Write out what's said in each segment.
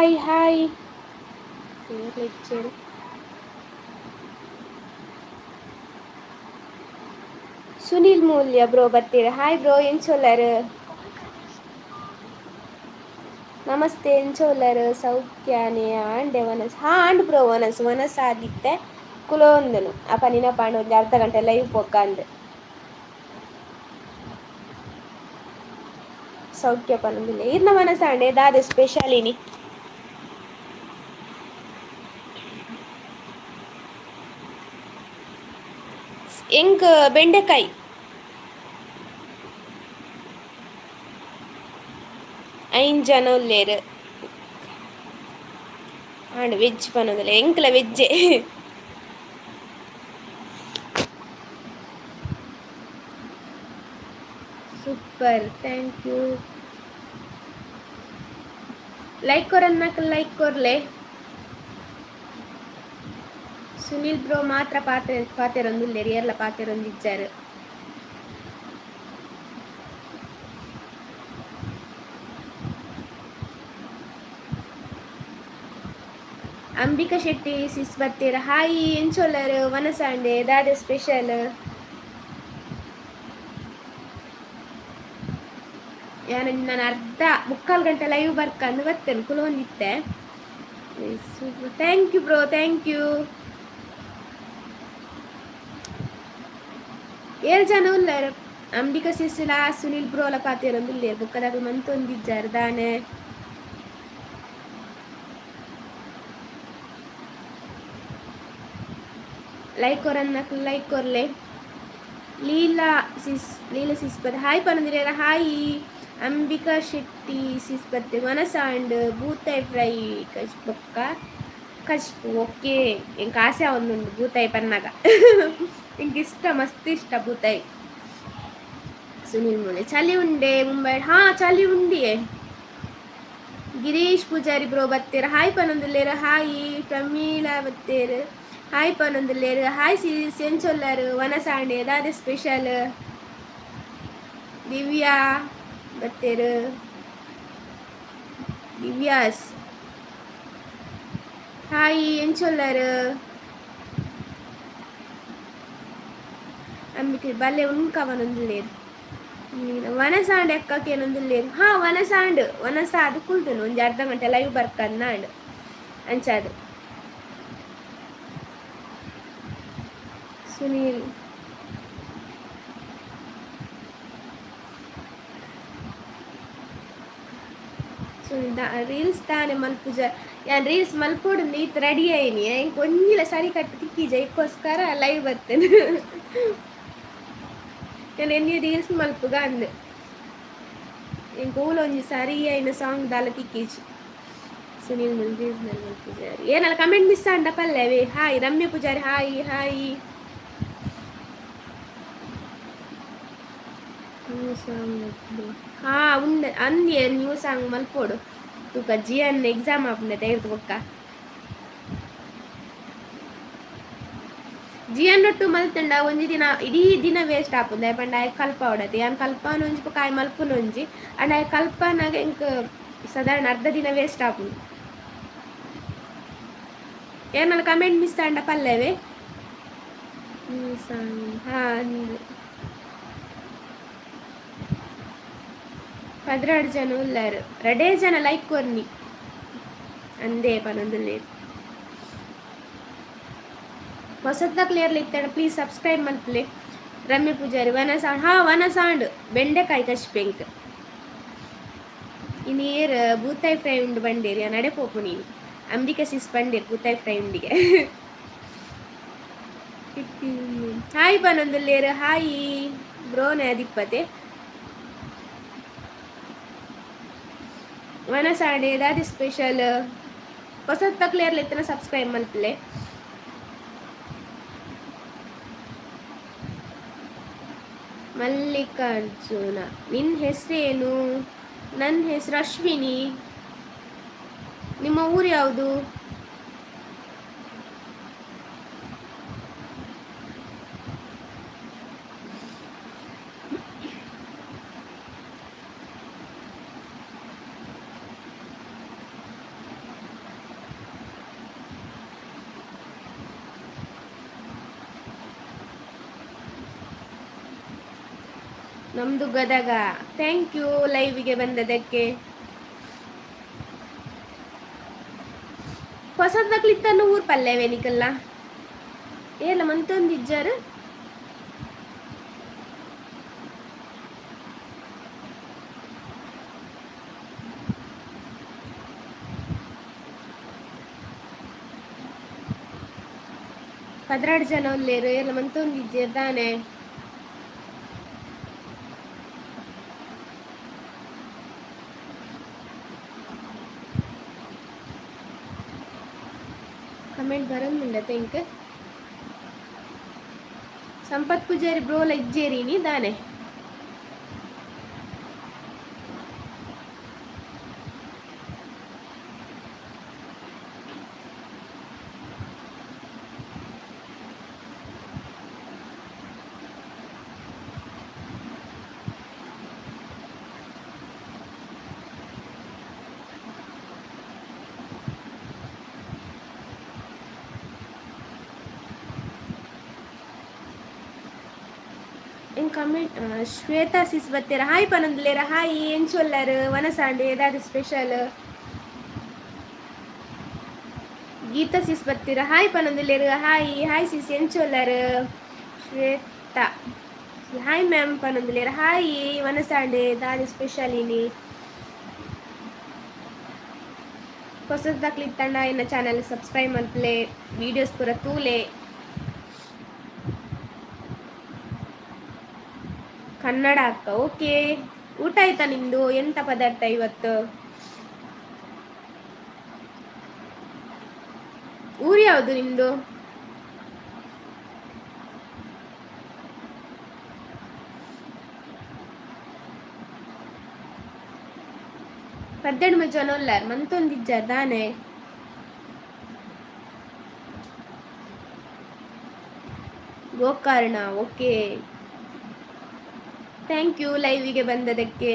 Hi hi. Sunil Moolya bro ಬತ್ತೀರ. Hi bro, ಎಂಚೊಲ್ಲರ್? Namaste, ಎಂಚೊಲ್ಲರ್? ಸೌಖ್ಯನೇ? ಆಂಡೆ ವನಸ್. ಹಾ ಆಂಡ್ bro, ವನಸ್ ವನಸ್ ಆದಿತ್ತೆ ಕುಲೋಂದನು ಅಪ ನಿನ ಪಾಂಡ ಒಂಜಿ ಅರ್ಧ ಗಂಟೆ ಲೈವ್ ಪೊಕ್ಕಂದ್. ಸೌಖ್ಯ ಪನೊಂದಿಲ್ಲ. ಇರ್ನ ವನಸ್ ಆಂಡೆ ದಾದೆ ಸ್ಪೆಷಲ್ ಇನಿ? ಎಂಕ್ ಬೆಂಡೆಕಾಯಿ. ಐನ್ ಜನ ಉಲ್ಲೇರ್. ಆಂಡ್ ವೆಜ್ ಪನೊಂದುಲ್ಲೆ, ಎಂಕ್ಲ ವೆಜ್ಜೆ. Super, thank you. Like ಕೊರನ್ನಾಕ like ಕೊರ್ಲೆ. ಸುನಿಲ್ ಬ್ರೋ ಮಾತ್ರ ಪಾತೆ ಪಾತೆರೊಂದುಲ್ಲೆರ್, ಏರ್ಲ ಪಾತೆರೊಂದಿಜ್ಜಾರ್. ಅಂಬಿಕಾ ಶೆಟ್ಟಿ ಸಿಸ್ ಬತ್ತೀರ. ಹಾಯ್, ಎಂಚೊಲ್ಲರ್? ವನಸಾಂಡೆ ದಾದೆ ಸ್ಪೆಷಲ್? ಯಾನ್ ನಾನು ಅರ್ಧ ಮುಕ್ಕಾಲು ಗಂಟೆ ಲೈವ್ ಬರ್ಕಂದು ಬರ್ತೇನೆ ಕುಲೊಂದಿತ್ತೆ. Thank you bro, thank you. ಏಳ್ ಜನ ಉಲ್ಲೆರ್. ಅಂಬಿಕಾ ಸಿಸ್ಲ ಸುನಿಲ್ ಬ್ರೋಲ ಪಾತೆರೊಂದುಲ್ಲೆರ್, ಬೊಕ್ಕದಕುಲು ಮಂತೊಂದಿಜ್ಜಾರ್ ದಾನೆ. Like ಕೊರನ್ನಕುಲು like ಕೊರ್ಲೆ. ಲೀಲಾ ಸಿಸ್, ಲೀಲಾ ಸಿಸ್ ಬತ್ ಹಾಯ್ ಪನೊಂದಿಲ್ಲೆರ್. ಹಾಯ್ ಅಂಬಿಕಾ ಶೆಟ್ಟಿ ಸಿಸ್ ಬತ್ತೆ. ವನಸಾಂಡ್ ಬೂತಾಯಿ ಫ್ರೈ ಬೊಕ್ಕ ಕಜ್ಪು. ಓಕೆ, ಎಂಕ್ ಆಸೆ ಆವೊಂದುಂಡು ಬೂತಾಯಿ ಪನ್ನಗ. ಎಂಕ್ ಇಷ್ಟ, ಮಸ್ತ್ ಇಷ್ಟ ಬೂತಾಯಿ. ಸುನಿಲ್ ಮೂಲೆ ಚಳಿ ಉಂಡೆ ಮುಂಬೈ? ಹಾ ಚಳಿ ಉಂಡಿಯೇ. ಗಿರೀಶ್ ಪೂಜಾರಿ ಬ್ರೋ ಬತ್ತೀರ. ಹಾಯ್ ಪನೊಂದುಲ್ಲೆರ್. ಹಾಯ್ ಪ್ರಮೀಳಾ ಬತ್ತೇರ್. ಹಾಯ್ ಪನೊಂದುಲ್ಲೆರ್. ಹಾಯ್ ಸಿಸ್, ಎಂಚೊಲ್ಲರ್? ವನಸಾಂಡೆ ದಾದೆ ಸ್ಪೆಷಲ್? ದಿವ್ಯಾ ಬತ್ತೇರ್. ದಿವ್ಯಾಸ್ ಹಾಯ್, ಎಂಚೊಲ್ಲರ್? ಅಂಬಿಕೆ ಬಲ್ಲೆ ಉನ್ಕ ಪನೊಂದುಲ್ಲೆರ್. ವನಸಾಂಡ್ ಅಕ್ಕ ಕೇನೊಂದುಲ್ಲೆರ್. ಹಾ ವನಸಾಂಡ್, ವನಸಾದ್ ಕುಲ್ದುನು ಒಂಜಿ ಅರ್ಧ ಗಂಟೆ ಲೈವ್ ಬರ್ಕಂದಾಂಡ್ ಅಂಚಾದ್. ಸುನೀಲ್ ಸುನೀಲ್ ರೀಲ್ಸ್ ದಾನೆ ಮಲ್ಪುಜ? ಯಾನ್ ರೀಲ್ಸ್ ಮಲ್ಪೊಡು ಇತ್ ರೆಡಿ ಆಯಿನಿ, ಎಂಕ್ ಒಂಜಿಲ ಸರಿ ಕಟ್ ತಿಕ್ಕಿಜ, ಐಕ್ಕೋಸ್ಕರ ಲೈವ್ ಬತ್ತೇನೆ. ಯಾನ್ ಎನ್ನಿ ರೀಲ್ಸ್ ಮಲ್ಪುಗ ಅಂದ್, ಎಂಕ್ ಓಲ ಒಂಜಿ ಸರಿ ಆಯಿನ ಸಾಂಗ್ ದಾಲ ತಿಕ್ಕಿಜಿ. ಸುನೀಲ್ ರೀಲ್ಸ್ ಮಲ್ಪುಜಾರಿ ಏನಲ್ಲ ಕಮೆಂಟ್ ಮಿಸ್ ಆಂಡ ಪಲ್ಲೆವೆ. Hi Ramya Pujari, hi hi. New song ಹಾ ಉಂಡೆ ಅಂದ್ಯೆ ನ್ಯೂ ಸಾಂಗ್ ಮಲ್ಪೊಡು. ತೂಕ ಜಿಎನ್ ಎಕ್ಸಾಮ್ ಆಪುಂಡೆ ತೈರ್ದು ಬೊಕ್ಕ ಜಿಎನ್ ಒಟ್ಟು ಮಲ್ತುಂಡ ಒಂಜಿ ದಿನ ಇಡೀ ದಿನ ವೇಸ್ಟ್ ಆಪುಂಡು. ದಾಯೆ ಪಂಡ ಆಯೆ ಕಲ್ಪಾವಡತೆ, ಯಾನ್ ಕಲ್ಪಾನ ಒಂಜಿ ಬೊಕ್ಕ ಆಯೆ ಮಲ್ಪುನ ಒಂಜಿ. ಅಂಡ ಆಯೆ ಕಲ್ಪಾನಾಗ ಎಂಕ್ ಸಾಧಾರಣ ಅರ್ಧ ದಿನ ವೇಸ್ಟ್ ಆಪುಂಡು. ಏನಾಲ ಕಮೆಂಟ್ ಮಿಸ್ ಆಂಡ ಪಲ್ಲೆವೆ. ನ್ಯೂ ಸಾಂಗ್ ಹಾ ಅಂದ್. 12 ಜನ ಉಲ್ಲೆರ್, ರಡ್ಡೇ ಜನ ಲೈಕ್ ಕೊರ್ನಿ ಅಂದೇ ಪನೊಂದುಲ್ಲೆರ್. ಹೊಸತ್ನಕ್ಲು ಏರ್ಲ ಇತ್ತಡ ಪ್ಲೀಸ್ ಸಬ್ಸ್ಕ್ರೈಬ್ ಮಲ್ಪುಲೆ. ರಮ್ಯ ಪೂಜಾರಿ ವನಸಾಂಡ್. ಹಾ ವನಸಾಂಡ್ ಬೆಂಡೆಕಾಯಿ ಕಚ್ಪೆಂಕ್. ಇನಿ ಏರ್ ಬೂತಾಯಿ ಫ್ರೈ ಉಂಡು ಬಂಡೇರಿ ನಡೆ ಪೋಪು ನೀನು. ಅಂಬಿಕಾ ಸಿಸ್ ಬಂಡೇರ್ ಬೂತಾಯಿ ಫ್ರೈ ಉಂಡಿಗೆ. ಹಾಯ್ ಪನೊಂದುಲ್ಲೆರ್. ಹಾಯ್ ಬ್ರೋನೆ ಅದಿಪ್ಪತೆ. ವನಸಾಂಡೆ ದಾದೆ ಸ್ಪೆಷಲ್? ಹೊಸತ್ತಕ್ಲು ಏರ್ಲ ಇತ್ತನ ಸಬ್ಸ್ಕ್ರೈಬ್ ಮಲ್ಪುಲೆ. ಮಲ್ಲಿಕಾರ್ಜುನ ನಿನ್ನ ಹೆಸರೇನು? ನನ್ನ ಹೆಸರು ಅಶ್ವಿನಿ. ನಿಮ್ಮ ಊರು ಯಾವುದು? ನಮ್ದು ಗದಗ. Thank you ಲೈವ್ಗೆ ಬಂದದಕ್ಕೆ. ಹೊಸದಕ್ಲಿತ್ತನ್ನು ಊರು ಪಲ್ಲೆವೆ ನಿಕಲ್ಲ ಏಲ ಮಂತೊಂದು ಇಜ್ಜಾರು. 12 ಜನ ಉಲ್ಲೇರು, ಏಲ ಮಂತೊಂದು ಇಜ್ಜೆರ್ ದಾನೆ? ಕಮೆಂಟ್ ಬರೋಂದುಂಡ think. Sampath Poojary bro ಲಜ್ಜೇರಿನಿ ದಾನೆ? ಕಮೆಂಟ್ ಶ್ವೇತಾ ಸಿಸ್ ಬತ್ತೀರ, ಹಾಯ್ ಪನಂದ್ಲೇರ. ಹಾಯ್, ಎಂಚೊಲ್ಲರು? ವನಸಾಂಡೆ ಏದಾದ ಸ್ಪೆಷಲ್? ಗೀತಾ ಸಿಸ್ ಬತ್ತೀರ, ಹಾಯ್ ಪನಂದ್ಲೇರು. ಹಾಯ್ ಹಾಯ್ ಸಿಸ್, ಎಂಚೊಲ್ಲರು? ಶ್ವೇತಾ ಹಾಯ್ ಮ್ಯಾಮ್ ಪನಂದ್ಲೇರ. ಹಾಯ್, ವನಸಾಂಡೆ ದಾದ ಸ್ಪೆಷಲ್ ಇನಿ? ಹೊಸದಾಗ್ಲಿತ್ತಣ್ಣ ಎನ್ನ ಚಾನಲ್ ಸಬ್ಸ್ಕ್ರೈಬ್ ಮಲ್ಪಲೆ, ವೀಡಿಯೋಸ್ ಪೂರ ತೂಲೆ. ಕನ್ನಡ ಅಕ್ಕ, ಓಕೆ. ಊಟ ಆಯ್ತಾ ನಿಮ್ದು? ಎಂತ ಪದಾರ್ಥ ಇವತ್ತು? ಊರು ಯಾವುದು ನಿಮ್ದು? 12 ಜನ ಉಲ್ಲಾರ್, ಮಂತೊಂದಿಜ್ಜಾರ್ ದಾನೆ? ಗೋಕರ್ಣ, ಓಕೆ. Thank you ಲೈವಿಗೆ ಬಂದದಕ್ಕೆ.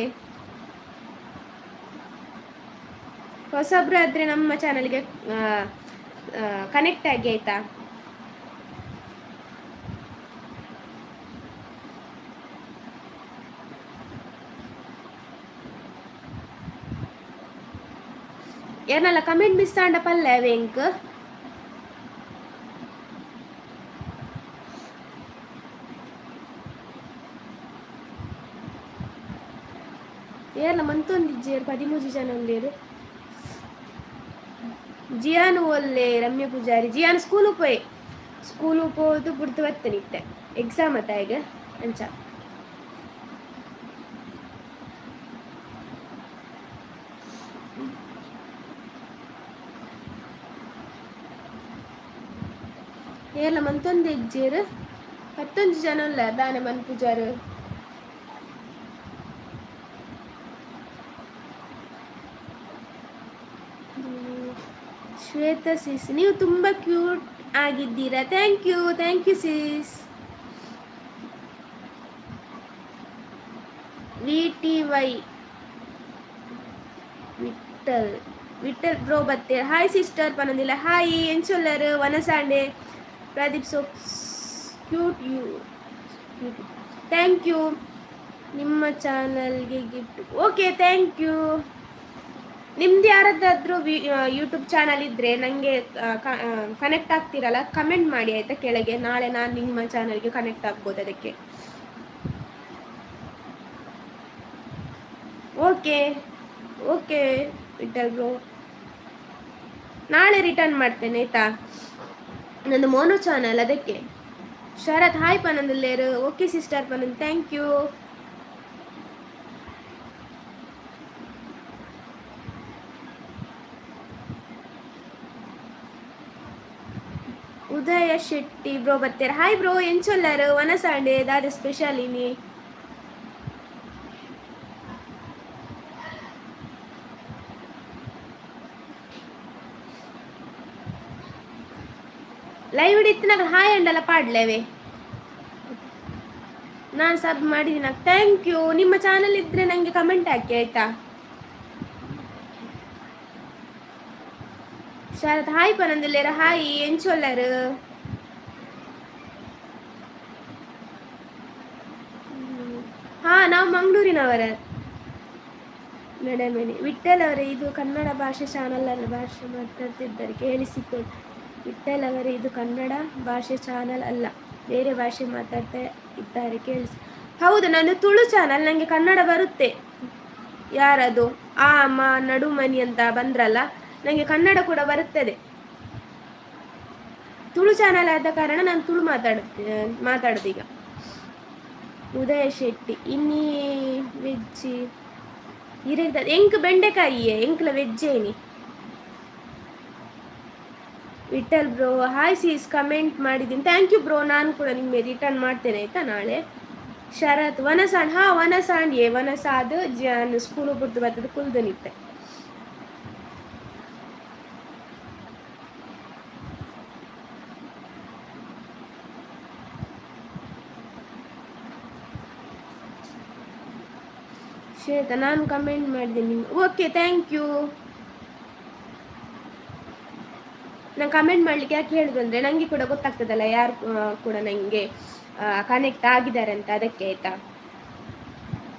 ಹೊಸಬ್ರು ಆದರೆ ನಮ್ಮ ಚಾನಲ್ಗೆ ಕನೆಕ್ಟ್ ಆಗಿ, ಆಯ್ತಾ? ಏನಲ್ಲ ಕಮೆಂಟ್ ಮಿಸ್ ಆಂಡ ಪಲ್ಲೆ ವೆಂಕ್. ಏರ್ಲ ಮಂತೊಂದಿಜ್ಜೇರ್? 13 ಜನ ಉಲ್ಲೇರು. ಜಿಯಾನು ಒಲ್ಲೆ ರಮ್ಯ ಪೂಜಾರಿ. ಜಿಯಾನ್ ಸ್ಕೂಲು ಪೋಯ್, ಸ್ಕೂಲು ಪೋದು ಬುಡ್ದು ಬತ್ತನಿತ್ತೆ. ಎಕ್ಸಾಮ್ ಅತ್ತ ಈಗ ಅಂಚ. ಏರ್ಲ ಮಂತೊಂದು ಇಜ್ಜೇರು? 11 ಜನ ಉಲ್ಲ ದಾನೆ ಮನ್ ಪೂಜಾರು? ಶ್ವೇತಾ ಸಿಸ್, ನೀವು ತುಂಬ ಕ್ಯೂಟ್ ಆಗಿದ್ದೀರಾ. Thank you, thank you sis. VTY Vittal Vittal bro ಬತ್ತೇರ್. Hi sister ಪನಂದಿಲ್ಲ. Hi, ಎಂಚೊಲ್ಲರು? ವನಸಾಂಡೆ. Pradeep so cute you, thank you. ನಿಮ್ಮ ಚಾನಲ್ಗೆ ಗಿಫ್ಟ್, ಓಕೆ, thank you. ನಿಮ್ದು ಯಾರದ್ದಾದರೂ ಯೂಟ್ಯೂಬ್ ಚಾನಲ್ ಇದ್ದರೆ ನನಗೆ ಕನೆಕ್ಟ್ ಆಗ್ತೀರಲ್ಲ, ಕಮೆಂಟ್ ಮಾಡಿ ಆಯಿತಾ ಕೆಳಗೆ. ನಾಳೆ ನಾನು ನಿಮ್ಮ ಚಾನಲ್ಗೆ ಕನೆಕ್ಟ್ ಆಗ್ಬೋದು ಅದಕ್ಕೆ. ಓಕೆ ಓಕೆ ವಿಠಲ್ ಬ್ರೋ, ನಾಳೆ ರಿಟರ್ನ್ ಮಾಡ್ತೇನೆ ಆಯಿತಾ? ನಂದು ಮೋನೋ ಚಾನಲ್ ಅದಕ್ಕೆ. ಶರತ್ ಹಾಯ್ ಪನಂದುಲ್ಲೇರು. ಓಕೆ ಸಿಸ್ಟರ್ ಪನಂದ್, thank you. Udaya Shetty bro ಬತ್ತೀರ. Hi bro, ಎಂಚೊಲ್ಲರು? ವನಸಾಂಡೆ ದಾದ ಸ್ಪೆಷಲ್ ಇನಿ? ಲೈವ್ ಹಿಡಿತಿನಾಗ ಹಾಯ್ ಅಂಡಲ್ಲ ಪಾಡ್ಲೇವೆ. ನಾನು ಸಬ್ ಮಾಡಿದ್ದೀನಿ, thank you. ನಿಮ್ಮ ಚಾನಲ್ ಇದ್ದರೆ ನನಗೆ ಕಮೆಂಟ್ ಹಾಕಿ ಆಯ್ತಾ? ಶರತ್ ಹಾಯ್ ಪನಂದುಲ್ಲೇರ. ಹಾಯ್, ಎಂಚೊಲ್ಲರು? ಹಾ, ನಾವು ಮಂಗಳೂರಿನವರ ಮೇಡಮ್. ವಿಠಲ್ ಅವರೇ, ಇದು ಕನ್ನಡ ಭಾಷೆ ಚಾನಲ್ ಅಲ್ಲ, ಭಾಷೆ ಮಾತಾಡ್ತಿದ್ದಾರೆ ಕೇಳಿಸಿಕೊಳ್ಳಿ. ವಿಠಲ್ ಅವರೇ, ಇದು ಕನ್ನಡ ಭಾಷೆ ಚಾನಲ್ ಅಲ್ಲ, ಬೇರೆ ಭಾಷೆ ಮಾತಾಡ್ತಾ ಇದ್ದಾರೆ ಕೇಳಿಸಿ. ಹೌದು, ನಾನು ತುಳು ಚಾನಲ್, ನನಗೆ ಕನ್ನಡ ಬರುತ್ತೆ. ಯಾರದು ಆ ಅಮ್ಮ ನಡುಮನಿ ಅಂತ ಬಂದ್ರಲ್ಲ, ನನಗೆ ಕನ್ನಡ ಕೂಡ ಬರುತ್ತದೆ. ತುಳು ಚಾನಲ್ ಆದ ಕಾರಣ ನಾನು ತುಳು ಮಾತಾಡೋದು ಈಗ. ಉದಯ ಶೆಟ್ಟಿ, ಇನ್ನೀ ವೆಜ್ ಇರೆಗ್ ಎಂಕ್ ಬೆಂಡೆಕಾಯಿಯೇ, ಎಂಕ್ಲ ವೆಜ್ ಏನಿ. Vittal bro, hi sis, comment ಮಾಡಿದ್ದೀನಿ, thank you bro. ನಾನು ಕೂಡ ನಿಮಗೆ ರಿಟರ್ನ್ ಮಾಡ್ತೇನೆ, ಆಯ್ತಾ ನಾಳೆ. ಶರತ್, ವನಸಾಂಡ್. ಹಾ, ವನಸಾಂಡ್ ಏ, ವನಸಾದ್ ಜಾನ್ ಸ್ಕೂಲ್ ಬುಡ್ದು ಬರ್ತದೆ ಕುಲ್ದು ನಿತ್ತೆ. ಶ್ವೇತಾ, ನಾನು ಕಮೆಂಟ್ ಮಾಡಿದ್ದೀನಿ ನಿಮ್ಗೆ. Okay, thank you. ನಾನು ಕಮೆಂಟ್ ಮಾಡಲಿಕ್ಕೆ ಯಾಕೆ ಹೇಳುದು ಅಂದರೆ, ನನಗೆ ಕೂಡ ಗೊತ್ತಾಗ್ತದಲ್ಲ ಯಾರು ಕೂಡ ನನಗೆ ಕನೆಕ್ಟ್ ಆಗಿದ್ದಾರೆ ಅಂತ, ಅದಕ್ಕೆ, ಆಯ್ತಾ?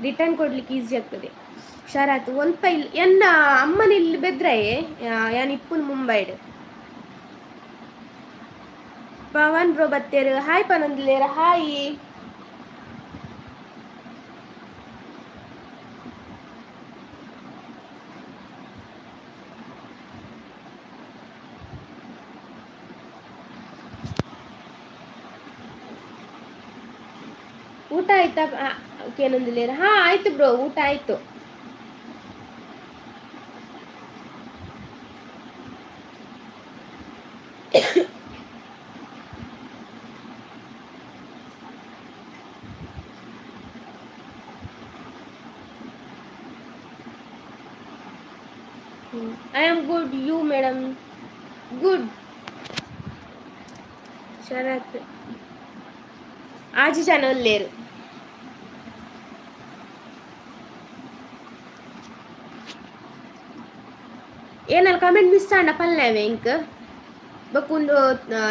ರಿಟರ್ನ್ ಕೊಡ್ಲಿಕ್ಕೆ ಈಸಿ ಆಗ್ತದೆ. ಶರತ್, ಒಲ್ಪ ಇಲ್ಲಿ ಎನ್ನ ಅಮ್ಮನ ಇಲ್ಲಿ ಬೆದ್ರಯೇ, ಯಾನ್ ಇಪ್ಪುನ್ ಮುಂಬೈಡ್. ಪವನ್ ಬ್ರೋ ಬತ್ತೇರು, ಹಾಯ್ ಪನೊಂದಿಲ್ಲೇರ, ಹಾಯ್. ಊಟ ಆಯ್ತಾ ಕೇನೊಂದಿಲ್ಲೇರ? ಹಾ, ಆಯ್ತು ಬ್ರೋ, ಊಟ ಆಯ್ತು. I am good, you madam? Good. Sharath, ಆಜಿ ಜನ ಉಲ್ಲೇರು. ಏನಲ್ಲಿ ಕಮೆಂಟ್ ಮಿಸ್ ಆಂಡ ಪಲ್ಲೆವೆ ಇಂಕ್. ಬೊಕ್ಕ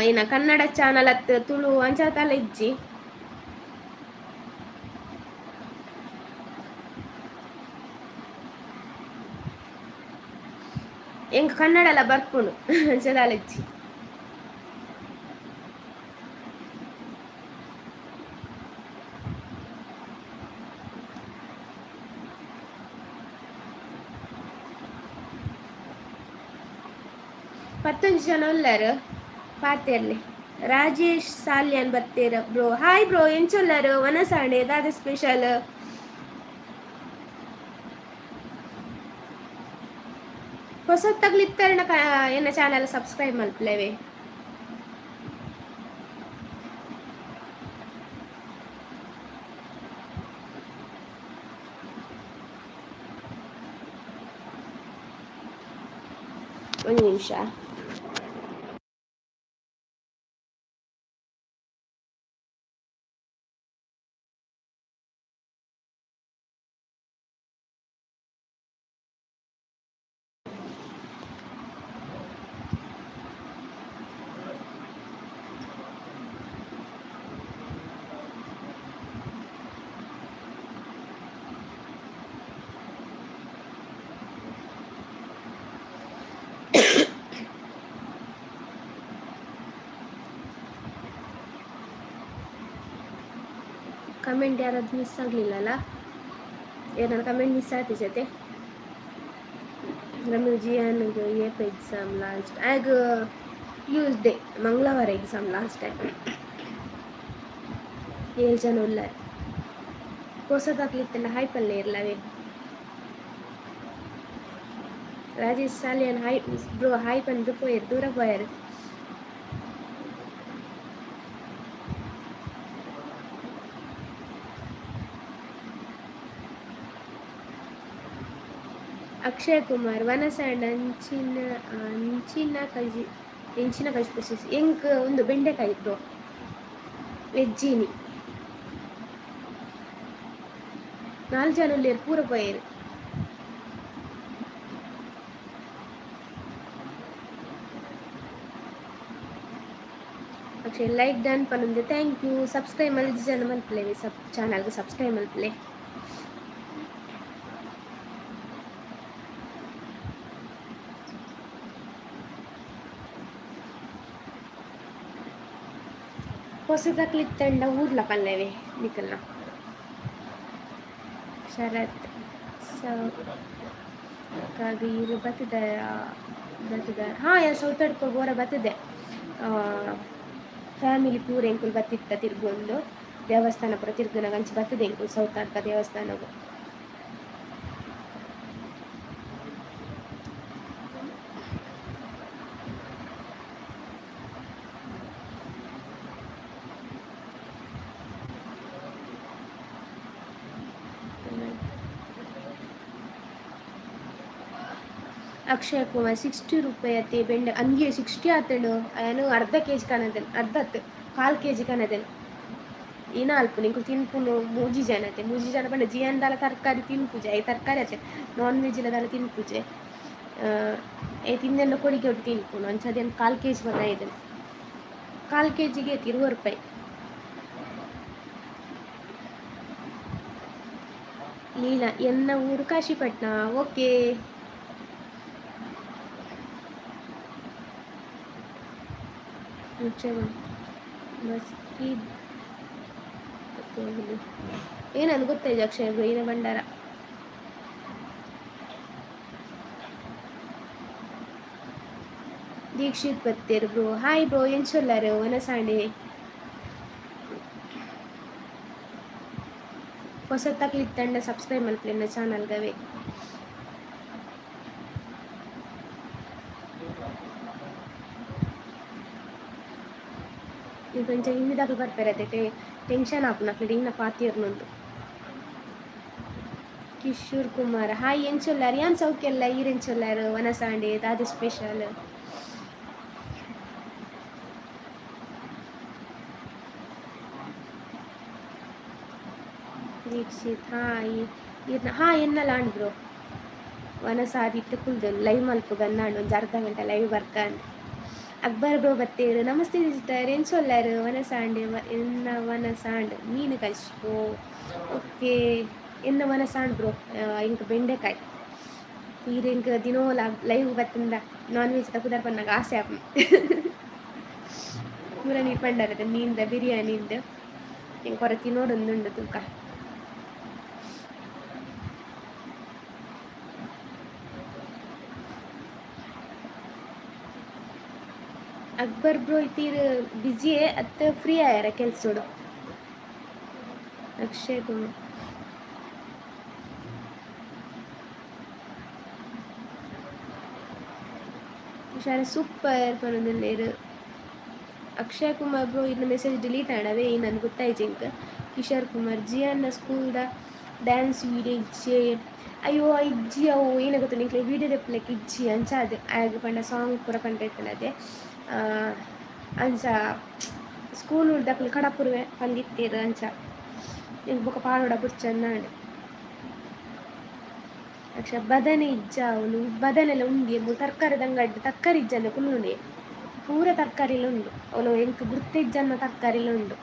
ಏನ ಕನ್ನಡ ಚಾನಲ್ ಅತ್ ತುಳು ಅಂಚಾತಲ ಇಜ್ಜಿ. ಎಂಕ್ ಕನ್ನಡ ಎಲ್ಲ ಬರ್ಪುಂಡು, ಅಂಚದಾಲ ಇಜ್ಜಿ. 11 ಜನ ಉಲ್ಲಾರು, ಪಾತೆರ್ಲೆ. ರಾಜೇಶ್ ಸಾಲ್ಯಾನ್ ಬತ್ತೇರ ಬ್ರೋ, ಹಾಯ್ ಬ್ರೋ. ಎಂಚೊಲ್ಲಾರು? ವನಸಾಣೆ ದಾದ ಸ್ಪೆಷಲ್? ಹೊಸತ್ತಾಗ್ಲಿತ್ತರಣ ಎನ್ನ ಚಾನಲ್ ಸಬ್ಸ್ಕ್ರೈಬ್ ಮಲ್ಪಲೇವೆ. ಒಂದು ನಿಮಿಷ. ಕಮೆಂಟ್ ಯಾರಾದ್ರು ಮಿಸ್ ಆಗಲಿಲ್ಲಲ್ಲ? ಏನಾರು ಕಮೆಂಟ್ ಮಿಸ್ ಆಯ್ತು ಜೊತೆ? ರಮ್ಯು ಏಪ ಎಕ್ಸಾಮ್ ಲಾಸ್ಟ್ ಆಗ? ಟ್ಯೂಸ್ಡೇ, ಮಂಗಳವಾರ ಎಕ್ಸಾಮ್ ಲಾಸ್ಟ್. ಏಳು ಜನ ಉಲ್ಲಾರ. ಹೊಸದಾಗ್ಲಿತ್ತಲ್ಲ, ಹಾಯ್ ಪಲ್ಲೆ ಇರ್ಲವೇ. Rajesh Salian, hi bro, hi ಬಂದು ಪೋಯರ್, ದೂರ ಪೋಯರ್. ಅಕ್ಷಯ್ ಕುಮಾರ್, ವನಸಂಡ್ ಅಂಚಿನ ಅಂಚಿನ ಕಜಿ ಎಂಚಿನ ಕಜಿ ಪ್ರೊಸೆಸ್? ಎಂಕ್ ಒಂದು ಬೆಂಡೆಕಾಯಿ ಬ್ರೋ, ವೆಜ್ಜಿನಿ. ನಾಲ್ ಜನ ಉಲ್ಲೇರ್, ಪೂರ ಪೋಯೆರ್. ಅಕ್ಷಯ್, ಲೈಕ್ ಡನ್ ಪನೊಂದು, thank you. Subscribe ಮಲ್ದಿ ಜನ ಮಲ್ಪಲೆ, ಸಬ್ ಚಾನಲ್ಗೆ ಸಬ್ಸ್ಕ್ರೈಬ್ ಮಲ್ಪಲೆ. ಪೊಸದಕ್ಲು ಇತ್ತಂಡ ಊರ್ಲ ಪಲ್ಲೆವೆ ನಿಕಲ್ನ. ಶರತ್ ಸೌಕಾಗ್ ಈರ್ ಬತ್ತುದರ ಬತ್ತುದರ? ಹಾಂ, ಯಾನ್ ಸೌತಡ್ಕ ಬೋರ ಬತ್ತದೆ. ಫ್ಯಾಮಿಲಿ ಪೂರ ಎಂಕುಲು ಬತ್ತಿತ್ತ ತಿರ್ಗೊಂದು ದೇವಸ್ಥಾನ ಪೂರ ತಿರ್ಗುನಗ ಅಂಚ ಬತ್ತದೆ ಎಂಕುಲು ಸೌತಡ್ಕ ದೇವಸ್ಥಾನಗ್. ಅಕ್ಷಯ್ ಕುಮಾರ್ 60 ರೂಪಾಯಿ ಅತ್ತೆ ಬೆಂಡೆ. ಅಂಗೆ 60 ಆತುಂಡು. ಯಾನ್ ಅರ್ಧ ಕೆಜಿ ಕನದೆನ್, ಅರ್ಧ ಅತ್ತ್, ಕಾಲ್ ಕೆಜಿ ಕನದೆನ್. ಇನ ಅಲ್ಪ ನಿಂಕುಲು ತಿನ್ಪುನು ಮೂಜಿ ಜನ ಅತ್ತೆ. ಮೂಜಿ ಜನ ಪಂಡ ಜಿಯನ್ ದಾಲ ತರಕಾರಿ ತಿನ್ಪುಜೆ. I ತರಕಾರಿ ಅತ್ತೆ, ನಾನ್ ವೆಜ್ ಲ ದಾಲ ತಿನ್ಪುಜೆ. ಏ ತಿಂದೆಂಡ ಕೊಡಿಗೆ ಒಟ್ಟು ತಿನ್ಪುನು. ಅಂಚ ಅದೇನು ಕಾಲ್ ಕೆಜಿ ಬತ್ತ. ಕಾಲ್ ಕೆಜಿಗೆ 20 ರೂಪಾಯಿ. ಲೀಲಾ, ಎನ್ನ ಊರು ಕಾಶಿಪಟ್ಣ. ಓಕೆ. ಮಸ್ಕಿ ಏನಂದು ಗೊತ್ತಾಯ್ತು ಅಕ್ಷಯ್ ಬ್ರೋ ಏನ ಭಂಡಾರ. ದೀಕ್ಷಿತ್ ಬತ್ತೇರ್ ಬ್ರೋ. ಹಾಯ್ ಬ್ರೋ, ಎಂಚೊಲ್ಲಾರು? ವನಸಾಂಡೆ. ಹೊಸತಕ್ಲು ಇತ್ತಂಡ ಸಬ್ಸ್ಕ್ರೈಬ್ ಮಲ್ಪುಲೆ ಚಾನಲ್ಗವೆ. ಕೊಂಚ ಹಿಂದಿದಕ್ಲು ಬರ್ಪೆರ್ ಅತೆ, ಟೆನ್ಷನ್ ಆಪುಂಡು ಅಕ್ಲೆಡ ಇನ್ನ ಪಾತೆರ್ನೊಂದು. ಕಿಶೋರ್ ಕುಮಾರ್, ಹಾಯ್, ಎಂಚೊಲ್ಲಾರ್? ಯಾನ್ ಸೌಖ್ಯ ಈರ್ ಎಂಚೊಲ್ಲಾರ್? ವನಸಾಂಡೆ ದಾದ ಸ್ಪೆಷಲ್? ದೀಕ್ಷಿತ್ ಹಾಯ್. ಇರ್ನ ಹಾ ಎನ್ನಲ ಆಂಡ್ ಬ್ರೋ. ವನಸಾದಿತ್ತು ಕುಲ್ದನ್ ಲೈವ್ ಮಲ್ಪುಗಂದಾಂಡ್, ಒಂಜಿ ಅರ್ಧ ಗಂಟೆ ಲೈವ್ ಬರ್ಕಂದ್. ಅಕ್ಬರ್ ಬ್ರೋ ಬತ್ತೇರು. ನಮಸ್ತೆ ಸಿಸ್ಟರ್, ಎಂಚೊಲ್ಲಾರು? ವನಸಾಂಡೆ ಎನ್ನ ವನಸಾಂಡ್ ಮೀನು ಕಜ್ಪು. ಓಕೆ, ಎನ್ನ ವನಸಾಂಡ್ ಬ್ರೋ. ಇಂಕ್ ಬೆಂಡೆಕಾಯಿ. ಈರ್ ಎಂಕ್ ದಿನೋಲ ಲೈವ್ ಬತ್ತಂದ ನಾನ್ ವೆಜ್ ದ ಪುದರ್ ಪನ್ನಗ ಆಸೆ ಆಪುಂಡು. ಪೂರ ನೀರ್ ಪಂಡರತೆ ಮೀನ್ದ ಬಿರಿಯಾನಿಂದ ಎಂಕ್ ಒರ ತಿನೋಡೊಂದುಂಡು ತೂಕ. ಅಕ್ಬರ್ ಬ್ರೋ, ಇತ್ತೀರ್ ಬಿಸಿಯೇ ಅತ್ತ ಫ್ರೀ ಆಯಾರ ಕೆಲ್ಸೋಡು? ಅಕ್ಷಯ್ ಕುಮಾರ್ ಹುಷಾರ, ಸೂಪರ್ ಪನೊಂದುಲ್ಲೆರ್. ಅಕ್ಷಯ್ ಕುಮಾರ್ ಬ್ರೋ, ಇರ್ನ ಮೆಸೇಜ್ ಡಿಲೀಟ್ ಆಂಡ್, ಅವೇ ನನ್ಗೆ ಗೊತ್ತಾಯ್ತು ಇಂಕ್. ಕಿಶೋರ್ ಕುಮಾರ್, ಜಿಯಾನ್ನ ಸ್ಕೂಲ್ದ ಡ್ಯಾನ್ಸ್ ವೀಡಿಯೋ ಇಜ್ಜೆ? ಅಯ್ಯೋ, ಇಜ್ಜಿ. ಅವು ಏನ ಗೊತ್ತ ನಿಂಕ್ಲೆ ವೀಡಿಯೋ ದೆಪ್ಪುಲೆಕ್ಕ ಇಜ್ಜಿ. ಅಂಚ ಅದೇ ಆಯಗ್ ಪಂಡ ಸಾಂಗ್ ಪೂರ ಪಂಡ ಇತ್ತಲ್ಲ ಅದೇ. ಅಂಚ ಸ್ಕೂಲ್ ದಕ್ಲು ಕಡಪುರ್ವೆ ಪಂದಿತ್ತೆರ್. ಅಂಚ ಎಂಕ್ ಬೊಕ ಪಾಡೋಡ ಬುಡ್ಚಂದಾಂಡ್. ಅಕ್ಷ ಬದನೆ ಇಜ್ಜ ಅವ್ಲು? ಬದನೆಲ ಉಂಡು. ಮೂಲು ತರಕಾರಿದ ಅಂಗಡಿ ತರಕಾರಿ ಇಜ್ಜಂದೆ ಕುಲ್ಲುನೆ. ಪೂರ ತರಕಾರಿಲ ಉಂಡು ಅವ್ಲು. ಎಂಕ್ ಗುರ್ತ ಇಜ್ಜಂದಿನ ತರಕಾರಿಲ ಉಂಡು.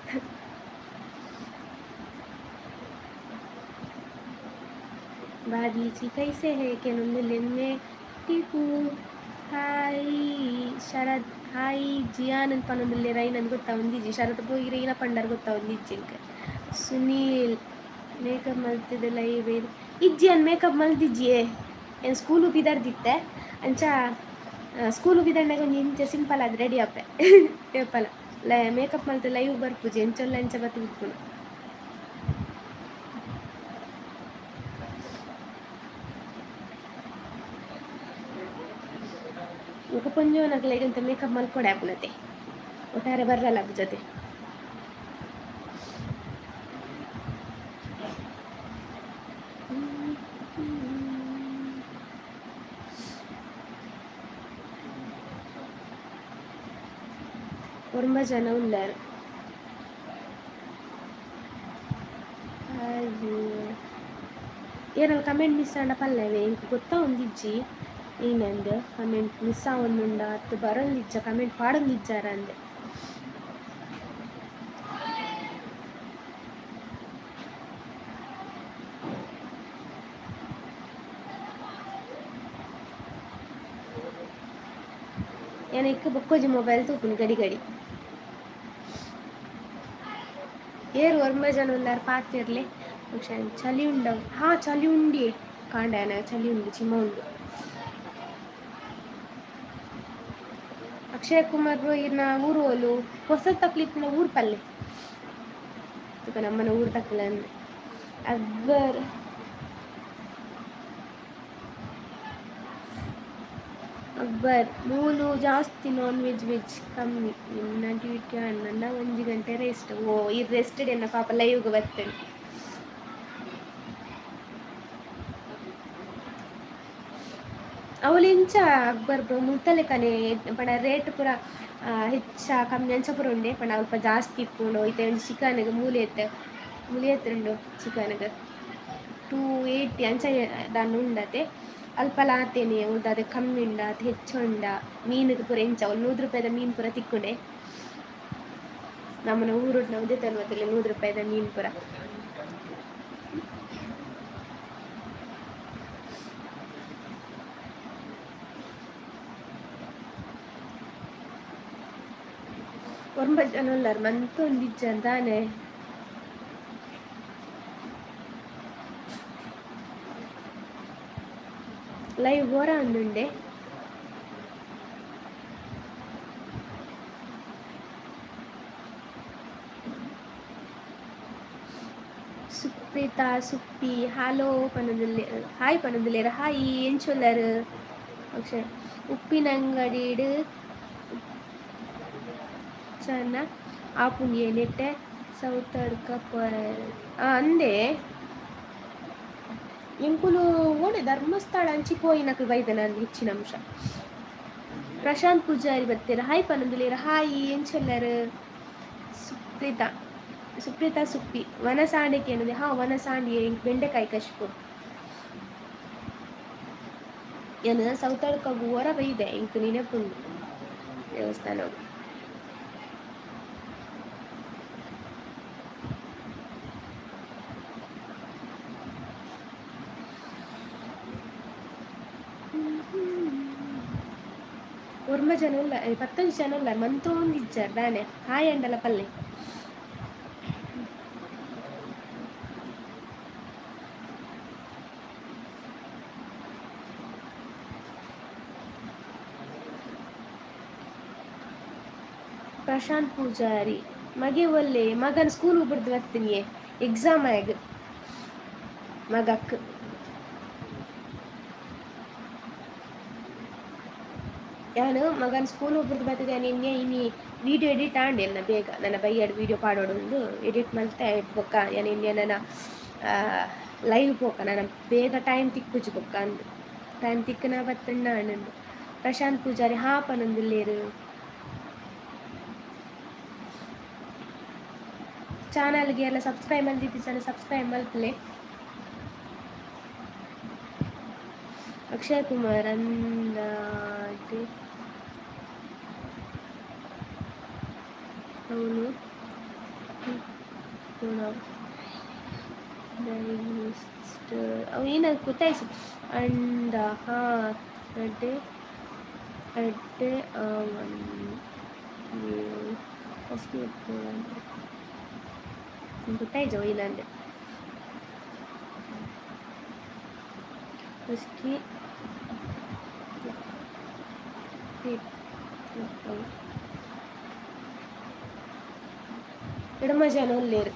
भाभी जी कैसे है? केनೊಂದುಲ್ಲೆರ್. ಟಿಪು ಹಾಯ್, ಶರತ್ ಹಾಯ್, ಜಿಯಾನ್ ಅಂತ ಪನೊಂದುಲ್ಲೆರ್. ಐನಂದ್ ಗೊತ್ತಾವೊಂದಿಜ್ಜಿ. ಶರತ್ ಪೋಯಿರ ಏನ ಪಂಡರ್ ಗೊತ್ತಾವೊಂದಿಜ್ಜಿ ಎಂಕ್. ಸುನೀಲ್, ಮೇಕಪ್ ಮಲ್ತಿದ್ ಲೈವ್ ಇಜ್ಜಿ. ಅನ್ ಮೇಕಪ್ ಮಲ್ದಿಜ್ಜಿಯೇ. ಏನ್ ಸ್ಕೂಲು ಪಿದರ್ದಿತ್ತೆ. ಅಂಚ ಸ್ಕೂಲು ಪಿದರ್ನಾಗ ಒಂಜಿ ಇಂಚ ಸಿಂಪಲ್ ಆದ್ ರೆಡಿ ಆಪೆ ಏಪಲ. ಮೇಕಪ್ ಮಲ್ತ್ ಲೈವ್ ಬರ್ಪುಜಿ. ಎಂಚೊಲ್ಲ ಅಂಚ ಬತ್ತ್ ಉಪ್ಪುನು. ಬೊಕ ಪೊಂಜೋನಕ್ಲೆಗ್ ಎಂತ ಮೇಕಪ್ ಮಲ್ಪೊಡೆ ಆಪುನತೆ, ಒಟ್ಟಾರೆ ಬರ್ರಲ್ಲ ಜೊತೆ. ಒರ್ಂಬ ಜನ ಉಲ್ಲೆರ್. ಏನಾಲ ಕಮೆಂಟ್ ಮಿಸ್ ಆಂಡ ಪಲ್ಲೆವೆ. ಎಂಕ್ ಗೊತ್ತಾವೊಂದಿಜ್ಜಿ ಏನಂದ್. ಕಮೆಂಟ್ ಮಿಸ್ ಆವೊಂದುಂಡ ಅತ್ತ್ ಬರೊಂದಿಜ್ಜ, ಕಮೆಂಟ್ ಪಾಡೊಂದಿಜ್ಜಾರ ಅಂದ್. ಯಾನ್ ಬೊಕ್ಕೊಂಜಿ ಮೊಬೈಲ್ ತೂಪುನು ಗಡಿ ಗಡಿ. ಏರ್ ಒರ್ಂಬ ಜನ ಉಲ್ಲಾರ್ ಪಾತೆರ್ಲೆ. ಚಳಿ ಉಂಡ? ಹಾ, ಚಳಿ ಉಂಡಿ ಕಾಂಡ, ಚಳಿ ಉಂಡು, ಚಿಮ್ಮ ಉಂಡು. ಅಕ್ಷಯ್ ಕುಮಾರ್ ಬ್ರೋ, ಇರ್ನ ಊರು ಓಲು? ಹೊಸ ತಕ್ಲಿತ್ತಿನ ಊರು ಪಲ್ಲೆ ತುಕ, ನಮ್ಮನ ಊರು ತಕ್ಕಲ ಅಂದ್. ಅಕ್ಬರ್ ಅಕ್ಬರ್, ಮೂಲು ಜಾಸ್ತಿ ನಾನ್ ವೆಜ್, ವೆಜ್ ಕಮ್ಮಿ. ನಿನ್ನ ಡ್ಯೂಟಿ ಅಣ್ಣನ 1 ಗಂಟೆ ರೆಸ್ಟ್. ಓ, ಈ ರೆಸ್ಟ್ ಎನ್ನ ಪಾಪ ಲೈವ್ಗೆ ಬರ್ತೇನೆ. ಅವ್ಲು ಇಂಚ ಅಕ್ಬರ್ ಬ್ರೋ, ಮುಲ್ತಲೆಕನೆ ಪಂಡ ರೇಟ್ ಪೂರ ಹೆಚ್ಚ ಕಮ್ಮಿ ಅಂಚ ಪೂರ ಉಂಡೆ. ಪಂಡ ಅಲ್ಪ ಜಾಸ್ತಿ ಇಪ್ಪುಂಡು. ಇತ್ತೆ ಒಂಜಿ ಚಿಕನ್ಗೆ ಮೂಲೆ ಎತ್ತೆ ಮೂಲೆ ಉಂಡು. ಚಿಕನ್ಗೆ 280 ಅಂಚ ದಾನ್ನ ಉಂಡತೆ. ಅಲ್ಪಲ ಆತೇನೆ ಉಳ್ದಾದೆ ಕಮ್ಮಿ ಉಂಡ ಅತ್ ಹೆಚ್ಚು ಉಂಡ. ಮೀನುಗೆ ಪೂರ ಎಂಚ ಅವ್ಲು 100 ರೂಪಾಯಿದ ಮೀನು ಪೂರ ತಿಕ್ಕುಂಡೆ. ನಮ್ಮನ ಊರುಡ್ ನಾವು ತನ್ವತ್ತಲ್ಲ 100 ರೂಪಾಯಿದ ಮೀನು ಪೂರ. ಒರ್ಂಬ ಜನ ಉಲ್ಲಾರ್, ಮಂತೊಂದಿಜ್ಜ ದಾನೆ? ಲೈವ್ ಬೋರ ಅಂದುಂಡೆ. ಸುಪ್ರೀತಾ ಸುಪ್ಪಿ ಹಲೋ ಪನೊಂದುಲ್ಲೆ, ಹಾಯ್ ಪನೊಂದುಲ್ಲೆರ್. ಹಾಯ್, ಎಂಚೊಲ್ಲರ್? ಅಕ್ಷಯ್, ಉಪ್ಪಿನಂಗಡಿಡ್ ಚನ್ನ ಆಪುಂಡಿಯೆ ನೆಟ್ಟೆ ಸೌತಡ್ಕ ಅಂದೆ. ಎಂಕುಲು ಓಡೆ ಧರ್ಮಸ್ಥಳ ಅಂಚಿ ಪೋಯಿನಕುಲು ಬೈದನ ಹೆಚ್ಚಿನ ಅಂಶ. ಪ್ರಶಾಂತ್ ಪೂಜಾರಿ ಬತ್ತೆರ್, ಹಾಯ್ ಪನೊಂದುಲ್ಲೆರ್. ಹಾಯ್, ಎಂಚೊಲ್ಲರ್? ಸುಪ್ರೀತಾ ಸುಪ್ರೀತಾ ಸುಪ್ಪಿ, ವನಸಾಂಡೆ ಕೇನದೆ. ಹಾ, ವನಸಾಂಡಿ ಬೆಂಡೆಕಾಯಿ ಕಶ್ಪು. ಯಾನ್ ಸೌತಡ್ಕಗ್ ಒರ ಬೈದೆ, ಎಂಕ್ ನೆನಪುಂಡು ದೇವಸ್ಥಾನಗ್. ಒರ್ಂಬ ಜನ ಉಲ್ಲ, 10 ಜನ ಉಲ್ಲ, ಮಂತೊಂದಿಜ್ಜಾರ್ ದಾನೆ? ಹಾಯ್ ಅಂಡಲ ಪಲ್ಲೆ. ಪ್ರಶಾಂತ್ ಪೂಜಾರಿ, ಮಗೆ ಒಲ್ಲೆ? ಮಗನ ಸ್ಕೂಲ್ ಬುಡ್ದು ಬರ್ತೀನಿ, ಎಕ್ಸಾಮ್ ಆಗ ಮಗಕ್. ಯಾನ್ ಮಗನ ಸ್ಕೂಲ್ ಬುಡ್ದು ಬರ್ತದೆ. ನಿನ್ನೆ ಇನಿ ವಿಡಿಯೋ ಎಡಿಟ್ ಆಂಡ್ ಎನ್ನ ಬೇಗ ನನ್ನ ಬೈಯಡ್ ವಿಡಿಯೋ ಪಾಡೋಡು ಎಡಿಟ್ ಮಲ್ತೆ ಬೊಕ್ಕ ಯಾನ್ ಇನ್ನೆ ನನ್ನ ಲೈವ್ ಪೋಕ. ನನ್ನ ಬೇಗ ಟೈಮ್ ತಿಕ್ಕುಜಿ ಬೊಕ್ಕ ಅಂದ್, ಟೈಮ್ ತಿಕ್ಕನ ಬತ್ತಣ್ಣ ಆನಂದ್. ಪ್ರಶಾಂತ್ ಪೂಜಾರಿ ಹಾ ಪನೊಂದುಲ್ಲೆರ್. ಚಾನಲ್ಗೆ ಎಲ್ಲ ಸಬ್ಸ್ಕ್ರೈಬ್ ಮಲ್ದಿತ್ತಿ ಚಾನಲ್ ಸಬ್ಸ್ಕ್ರೈಬ್ ಮಲ್ಪಲೆ. ಅಕ್ಷಯ್ ಕುಮಾರ್ ಅಂದಾಟೆ ಅವನು ಅವು ಏನ ಗೊತ್ತಾಯ್ತು ಅಂಡ. ಹಾ, ಅಡ್ಡೆ ಅಡ್ಡೆ ಫಸ್ಟ್ ಗೊತ್ತಾಯ್ತು ಏನಂದೆ. ಫಸ್ಟ್ಗೆ ಎಡಮ ಜನ ಉಲ್ಲೇರು.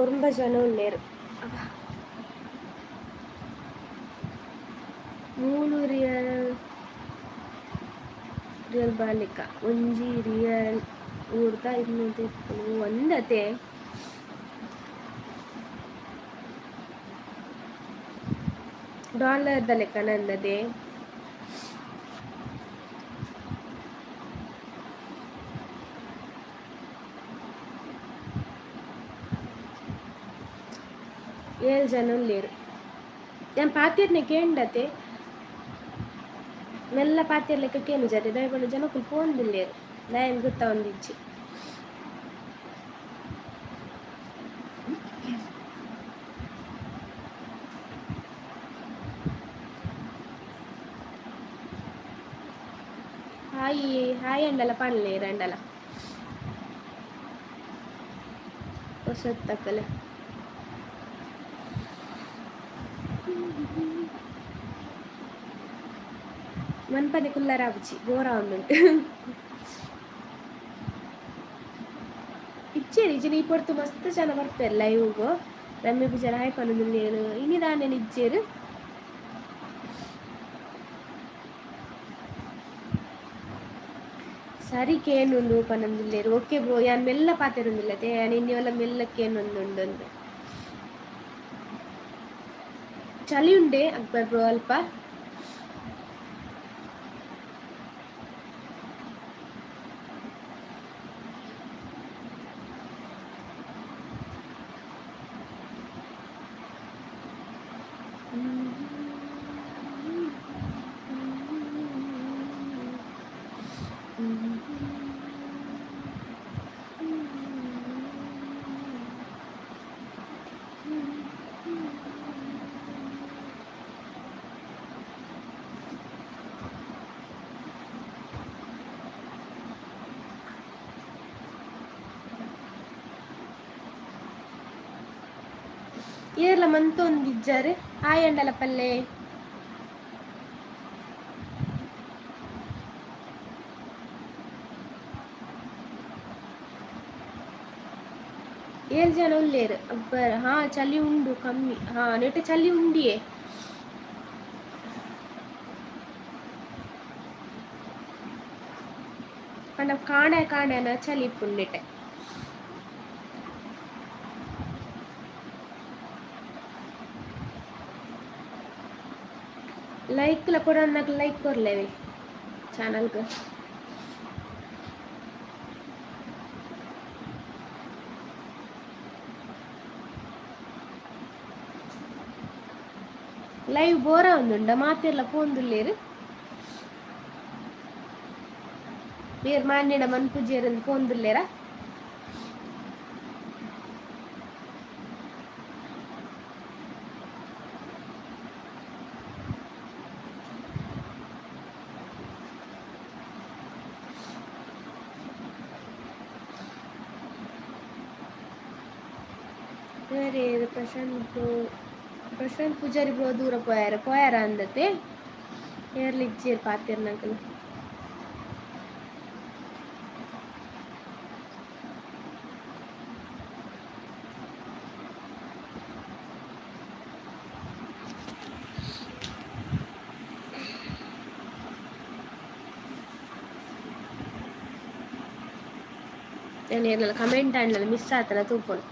ಒರ್ಂಬ ಜನ ಉಲ್ಲೇರು. ಮೂಲು ರಿಯಲ್ ರಿಯಲ್ ಬಾಲಿಕ ಒಂಜಿ ರಿಯಲ್ ಊರ್ದ 200 ಒಂದತೆ. ಡಾಲರ್ದ ಲೆಕ್ಕ ನಂದದೆ. ಏಳು ಜನ ಉಲ್ಲೇರು. ಯಾನ್ ಪಾತೆರ್ನೆ ಕೇಂಡತೆ, ಮೆಲ್ಲ ಪಾತೆರ್ಲೆಕ್ಕ ಕೇನು ಜಾತೆ ದಾಯೆ ಜನಕುಲು ಪೋಂದುಲ್ಲೇರು, ದಾಯೆಂದ್ ಗೊತ್ತಾವೊಂದಿಜ್ಜಿ. Hi hi ಅಂಡಲ ಪನ್ಲೆ ರಂಡಲ ಹೊಸತ್ತಕ್ಕಲೆ. ಮನ್ಪದೆ ಕುಲ್ಲರಾಬುಜಿ, ಬೋರ ಒಂದುಂಟು. ಇಚ್ಚೇರಿ ಇಜ್ಜಿನ ಈ ಪೊರ್ತು ಮಸ್ತ್ ಜನ ಬರ್ಪೆರ್ ಲೈವ್ಗು. ರಮ್ಯ ಪೂಜಾರ ಹಾಯ್ ಪನೊಂದುಲ್ಲೇರು. ಇನಿ ದಾನೆ ಇಜ್ಜೇರು. ಸರಿ ಕೇನುಂಡು ಪನೊಂದುಲ್ಲೇರು. ಓಕೆ ಬ್ರೋ, ಯಾನ್ ಮೆಲ್ಲ ಪಾತೆರೊಂದುಲ್ಲೆ, ಯಾನ್ ಇನ್ನಿವಲ್ಲ ಮೆಲ್ಲ ಕೇನೊಂದುಂಡು. ಚಳಿ ಉಂಡೆ ಅಕ್ಬರ್ ಬ್ರೋ ಅಲ್ಪ? ಏರ್ಲ ಮಂತೊಂದಿಜ್ಜಾರ್. ಹಾಯ್ ಅಂಡಲ ಪಲ್ಲೆ. ಏಳ್ ಜನ ಉಲ್ಲೇರು. ಅಕ್ಬರ್ ಹಾ, ಚಳಿ ಉಂಡು ಕಮ್ಮಿ. ಹಾ, ನೆಟ್ ಚಳಿ ಉಂಡಿಯೇ. ಪಂಡ ಕಾಣೆ ಕಾಣೆನ ಚಳಿ ಇಪ್ಪುಂಡು ನೆಟೆ. ಲೈಕ್ ಲ ಕೊಡನ್ನಕ್ ಲೈಕ್ ಕೊರ್ಲೇವಿ ಚಾನಲ್ಗೆ. ಲೈವ್ ಬೋರ ಒಂದುಂಡ, ಮಾತೆರ್ಲ ಪೋಂದುಲ್ಲೇರು. ಬೇರ್ ಮಾನ್ಯಡ ಮನ್ಪುಜೇರಂದು ಪೋಂದುಲ್ಲೇರ. ಬೇರೆ ಪ್ರಶಾಂತ್ ಬ್ರೋ, ಪ್ರಶಾಂತ್ ಪೂಜಾರಿ ಬ್ರೋ ದೂರ ಪೋಯಾರ ಪೋಯಾರ ಅಂದತೆ. ಏರ್ಲಿ ಇಜ್ಜೇರ್ ಪಾತೆರ್ನಕುಲು. ನಾನು ಏರ್ಲ ಕಮೆಂಟ್ ಆಂಡಲ ಮಿಸ್ ಆತನ ತೂಪೊಡು.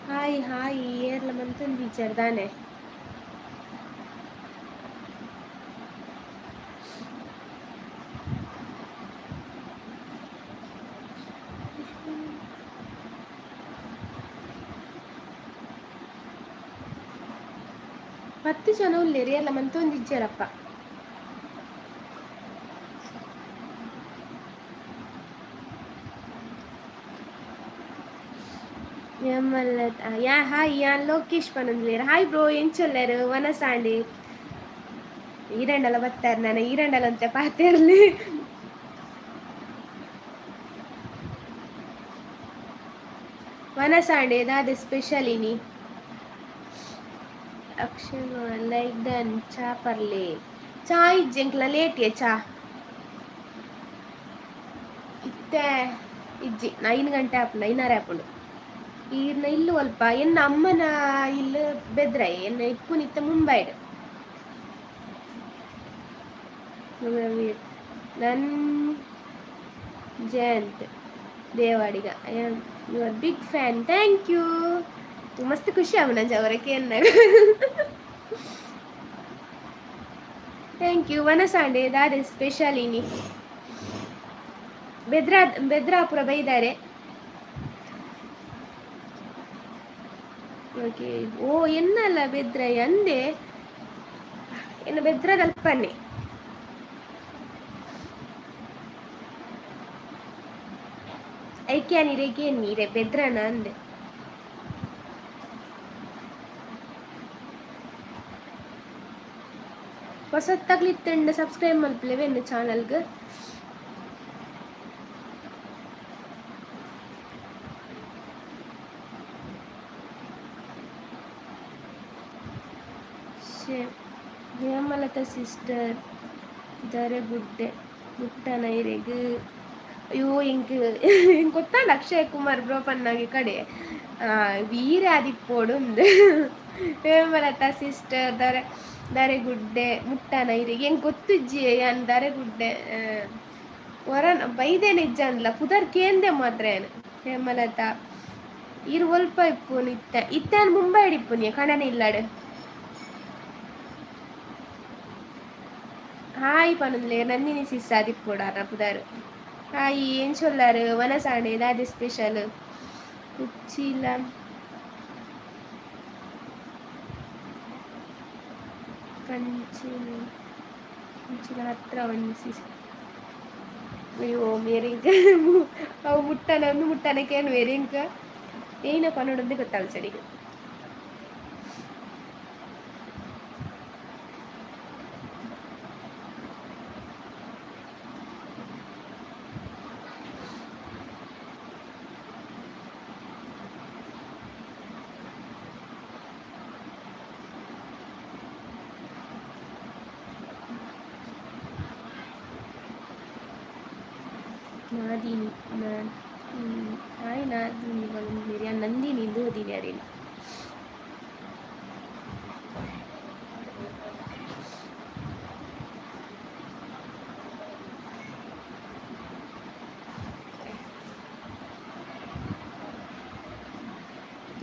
ಹಾಯ್ ಹಾಯ್, ಏರ್ಲ ಮಂತೊಂದಿಜ್ಜಾರ್ ದಾನೆ? 10 ಜನ ಉಲ್ಲೇರಿ, ಏರ್ಲ ಮಂತೊಂದಿಜ್ಜಾರಪ್ಪ. ಯಾ ಹಾಯ್, ಯಾನ್ ಲೋಕೇಶ್ ಪನೊಂದುಲ್ಲೆರ್. ಹಾಯ್ ಬ್ರೋ, ಎಂಚೊಲ್ಲೆರ್? ವನಸಾಂಡಿ ಈರಂಡಲ ಬತ್ತಾರ್, ನಾನು ಈರಂಡಲ ಅಂತೆ ಪಾತೆರ್ಲಿ. ವನಸಾಂಡೆ ದಾದೆ ಸ್ಪೆಷಲ್ ಇನಿ? Akshay like done. ಚಾ ಪರ್ಲೆ. ಚಾ ಇಜ್ಜಿ ಎಂಕ್ಲ, ಲೇಟಿಯೇ ಚಾ. ಇತ್ತೆ ಇಜ್ಜಿ, 9 ಗಂಟೆ ಆಪುಂಡು, ಐನಾರೆ ಆಪುಂಡು. ಈರ್ನ ಇಲ್ಲು ಅಲ್ಪ, ಎನ್ನ ಅಮ್ಮನ ಇಲ್ಲು ಬೆದ್ರೈ, ಎನ್ನ ಇಪ್ಪುನಿತ್ತ ಮುಂಬೈಡ್. ನನ್ Jayanth Devadiga, I am your big fan. Thank you. ಮಸ್ತ್ ಖುಷಿ ಆವು ನಂಜ ಅವರ ಕೇನ್ನಾಗ. Thank you. ವನಸಾಂಡೆ ದಾದೆ ಸ್ಪೆಷಲ್ ಇನಿ? ಬೆದ್ರಾ ಬೆದ್ರಾಪುರ ಬೈದಾರೆ. ಓಕೆ. ಓ, ಎನ್ನಲ್ಲ ಬೆದ್ರ ಅಂದೆ, ಎನ್ನ ಬೆದ್ರದಲ್ಪನೆ. ಐಕ್ಯಾ ನೀರೆಗೆ ನೀರೆ ಬೆದ್ರನ ಅಂದೆ. ಹೊಸತ್ತಾಗ್ಲಿತ್ತಂಡ ಸಬ್ಸ್ಕ್ರೈಬ್ ಮಲ್ಪುಲೆವೆ ಎನ್ನ ಚಾನಲ್ಗ್. ಹೇಮಲತಾ ಸಿಸ್ಟರ್ ದರೆಗುಡ್ಡೆ ಮುಟ್ಟನ ಇರೆಗ್. ಅಯ್ಯೋ, ಎಂಕ್ ಎಂಕ್ ಗೊತ್ತಾಂಡ ಅಕ್ಷಯ್ ಕುಮಾರ್ ಬ್ರೋ ಪನ್ನಾಗೆ ಕಡೆ ವೀರ ಆದಿಪ್ಪೋಡು ಉಂದು. ಹೇಮಲತಾ ಸಿಸ್ಟರ್ ದರೆ ದಾರೆಗುಡ್ಡೆ ಮುಟ್ಟನ ಇರೆಗ್. ಎಂಕ್ ಗೊತ್ತುಜ್ಜಿ, ಯಾನ್ ದಾರೆಗುಡ್ಡೆ ಒರನ್ ಬೈದೇನೆ ಇಜ್ಜಾನ್ಲ, ಪುದರ್ ಕೇಂದೆ ಮಾತ್ರ ಏನು. ಹೇಮಲತಾ ಇರು ಒಲ್ಪ ಇಪ್ಪುನು ಇತ್ತೆ? ಇತ್ತೆ ಮುಂಬೈ ಇಪ್ಪುನಿ ಕಣನೆ ಇಲ್ಲಾಡು. ಹಾಯ್ ಪನೊಂದುಲ್ಲೆರ್ ನಂದಿನಿ ಸಿಸ್ ಆದಿಪ್ಪೊಡು ಪುದರ್. ಹಾಯ್, ಎಂಚೊಲ್ಲಾರು? ವನಸಾಣೆ ದಾದೆ ಸ್ಪೆಷಲ್? ಕುಚ್ಚಿಲ ಕಂಚಿನ ಕಂಚಿನ ಹತ್ರ ಒಂಜಿ ಸಿಸ್. ಅಯ್ಯೋ ಮೇರಿಂಕ, ಅವು ಮುಟ್ಟನ ಒಂದು ಮುಟ್ಟನ ಕೇನುವೆರ್ ಎಂಕ್. ಏನ ಪನೊಡುಂದು ಗೊತ್ತಾಲ್ಸಡಿಗೆ. ನಾದಿನಿ, ನಾದಿನಿ, ಹಾಯ್ ನಾದಿನಿ ಪನೊಂದುಲ್ಲೆರ್. ಯಾನ್ ನಂದಿನಿ ಇಂದು ಓದಿನಿ ಅರೆನ್.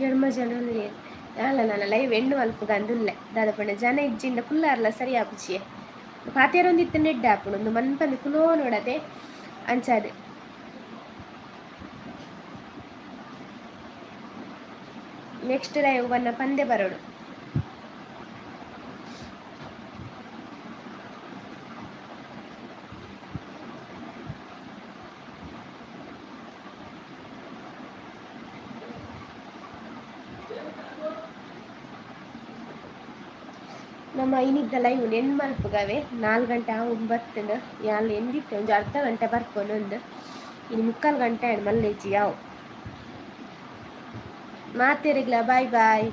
ಎಡ್ಮ ಜನ ಉಲ್ಲೆರ್. ಯಾನ್ಲ ನನ ಲೈವ್ ಎಂಡ್ ಮಲ್ಪುಗ ಅಂದುಲ್ಲೆ. ದಾದ ಪಂಡ ಜನ ಇಜ್ಜಿಂಡ ಕುಲ್ಲಾರ್ಲ ಸರಿ ಆಪುಜಿಯೆ. ಪಾತೆರೊಂದಿತ್ತಂಡ ಎಡ್ಡೆ ಆಪುಂಡು, ಉಂದು ಮನ್ಪಂದೆ ಕುಲೋ ನೋಡತೆ ಅಂಚಾದ್. ನೆಕ್ಸ್ಟ್ ಲೈವ್ ಬನ್ನ ಪಂದೆ ಬರೋಡು. ನಮ್ಮ ಇನಿದ್ದ ಲೈವ್ ಎಂಡ್ ಮಲ್ಪುಗವೆ. 4 ಗಂಟೆ 9 ಯಾನ್ ಎಂದಿತ್ತೆ ಒಂಜಿ ಅರ್ಧ ಗಂಟೆ ಬರ್ಪೊನೊಂದು. ಇನಿ ಮುಕ್ಕಾಲು ಗಂಟೆ ಆಂಡ್ ಮಲ್ಲೆಜ್ಜಿ ಯಾವು. ಮಾತೆರೆಗ್ಲ ಬಾಯ್ ಬಾಯ್.